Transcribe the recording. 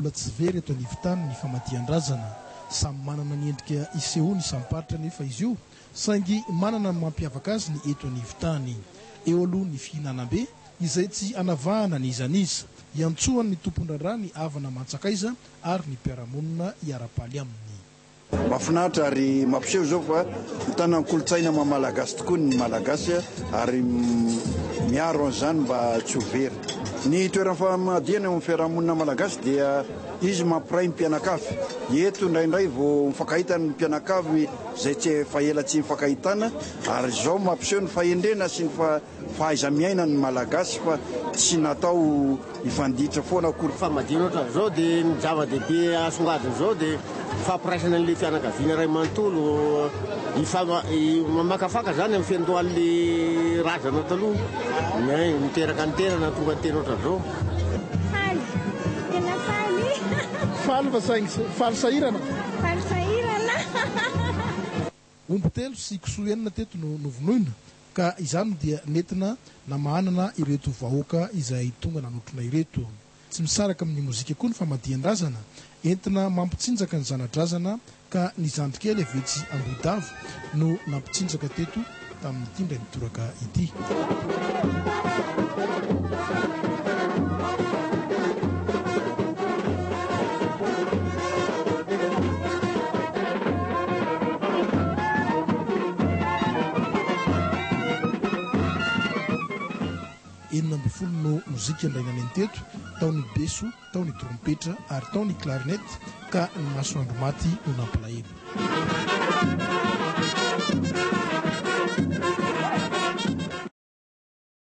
mbola tsy very eto anivon-tany ny famadihan-drazana. Samy manana ny endrika isehoany isam-paritra anefa izy io, saingy manana ny mampiavaka azy ny eto anivon-tany. Eo aloha ny fihinanam-be, izay tsy anavahana n'iza n'iza. Iantsoan'ny tompon-draharaha ny havana aman-tsakaiza ary ny mpiara-monina hiara-paly aminy. Mahafinaritra ary mampiseho izao fa mitana ny kolontsaina maha Malagasy tokoa ny Malagasy ary miaro an'izany mba tsy ho very. Ny toeran'ny famadihana eo amin'ny fiarahamonina malagasy dia izy mampiray ny mpianakavy. Eto indraindray vao mifankahita ny mpianakavy izay tsy efa ela tsy nifankahitana ary izao mampiseho ny fahendrena sy ny fahaiza-miaina ny Malagasy fa tsy natao hifanditra foana akory. Famadihana ohatran'izao dia ny zava-dehibe asongadin'izao dia fampiraisana an'ilay fianakaviana iray manontolo, mamakafaka izany amin'ny fiandohan'ilay razana taloha, niteraka ny tena nahatonga ny tena ohatran'izao. Faly, tena faly. Faly fa saingy faly sahirana. Faly sahirana. Omby telo sy kisoa enina teto no novonoina ka izany dia nentina namahanana ireto vahoaka izay tonga nanotrona ireto. Tsy misaraka amin'ny mozika koa ny famadihan-drazana, entina mampitsinjaka ny zana-drazana ka ny zandrikely avy etsy Ambohidava no nampitsinjaka teto tamin'ity indray mitoraka ity. 16 no mozika indray naneno teto, tao ny beso, tao ny trompetra ary tao ny clarinette ka ny masoandro maty no nampalahelo.